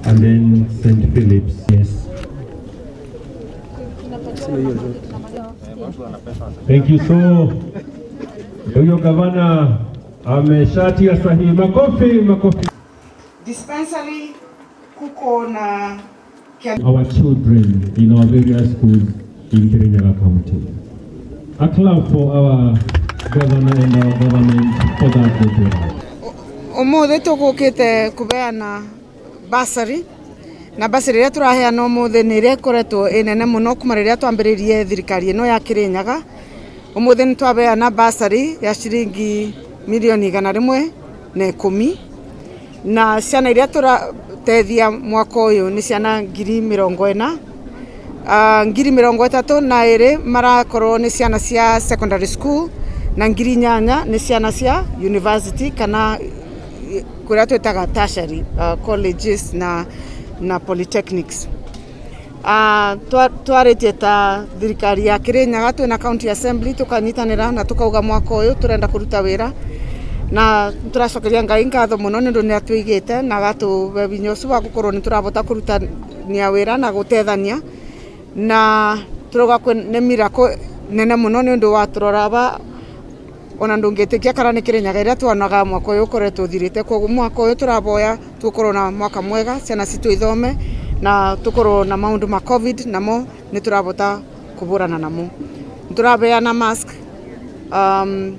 And then St. Philip's, yes. Thank you so. Huyo gavana ameshatia sahihi. Makofi, makofi. Dispensary kuko na Our children in our various schools in Kirinyaga County. A clap for our governor and our government for that good work. Umuthi tugukite kubeana bursary, na bursary iria turaheana umuthi ni iria ikoretwo ĩ nene muno kuma riria twambiririe thirikari ino ya Kirinyaga. Umuthi ni twabeana bursary ya ciringi milioni 110, na ciana iria turatethia mwaka uyu ni ciana 40,000. 32,000 marakorwo ni ciana cia secondary school, na 8,000 ni ciana cia university kana kuria twitaga tertiary colleges na polytechnics. Twaritie ta thirikari ya Kirinyaga twina county assembly, tukanyitanira na tukauga mwaka uyu turenda kuruta wira, na turacokeria Ngai ngatho muno ni undu ni atuigite na agatuhe binya ucio wa gukorwo ni turabota kurutania wira na gutethania, na turauga ni miracle nene muno ni undu wa turora ba ona ndungitikia kana ni Kirinyaga iria twonaga mwaka uyu ukoretwo uthirite. Koguo mwaka uyu turaboya tukorwo na mwaka mwega, ciana citu ithome na tukorwo na maundu ma COVID namo ni turabota kuburana namo. Turabeana mask 1,000,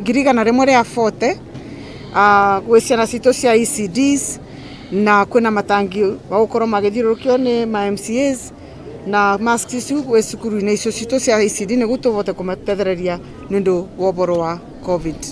140,000 gwĩ ciana citũ cia ECDs, na kwĩna matangi wa gũkorwo magĩthiũrũrũkio nĩ ma MCAs na mask icio gwĩ cukuru-inĩ icio citũ cia ECD nĩguo tũvote kũmatethereria nĩ ũndũ wa ũboro wa COVID.